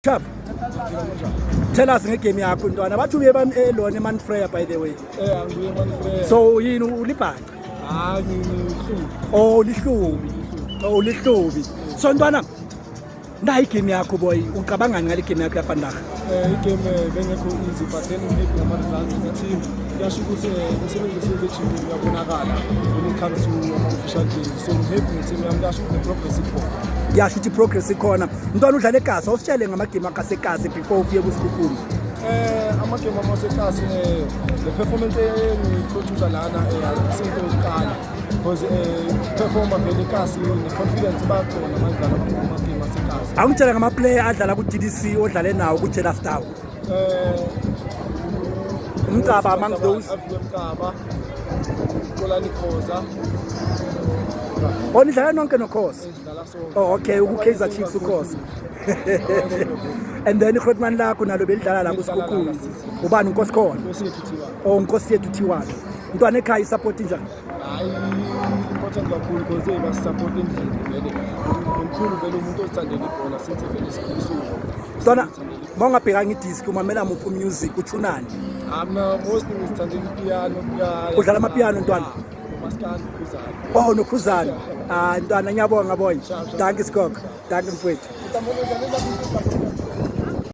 Chap. Tell us ngegame yakho, ntwana. Bathi uye elona eManfreya, by the way. Eh, angibuye eManfreya. So yini, ulibhaca? Hayi, ngihlubi. Oh, lihlubi. Oh, lihlubi. So ntwana, nayi igame yakho, boy. Ucabangani ngale game yakho yavandag? Eh, igame bengekho easy, but then ngihappy ngama-results as a team. Kuyasho ukuthi umsebenzi esiwenze ejimini uyabonakala when it comes to ama-official games. So ngihappy nge-team yami, kuyasho ukuthi ne-progress ikhona. Kuyasho ukuthi i-progress ikhona. Ntwana, udlala ekasi. Awusitshele ngamagame akho asekasi before ufike kuSikhukhune. Amagame amasekasi, le performance engiyiproducer lana akusinto yokuqala because performa vele ekasi ne-confidence bakhona manje amagame asekasi. Awungitshele ngama-player adlala ku-DDC odlale nawo ku-Jealous Down. Umcaba amongst those. Aviwe Mcaba, Xolani Khoza. Oh, nidlala nonke noKhoza? Sidlala sonke. Oh, okay, uku-Kaizer Chiefs uKhoza. And then iGrootman lakho nalo belidlala la kuSikhukhune. Ubani, uNkosikhona? Nkosi Thiwa. Oh, Nkosi yethu Thiwane. Ntwana ekhaya, isupport njani? Hayi, important kakhulu because hey, basisupport endlini vele. Nomkhulu vele umuntu ozithandela ibhola since vele sikhuliswe. Ntwana, uma ungabhekanga idiski, umamela muphi music, uthunani? Mina mostly ngizithandela ipiano kuya. Udlala amapiano, ntwana? Maskandi, Khuzani. Oh, noKhuzani. Ah, ntwana, ngiyabonga, boy. Dankie, Skok. Dankie, mfowethu.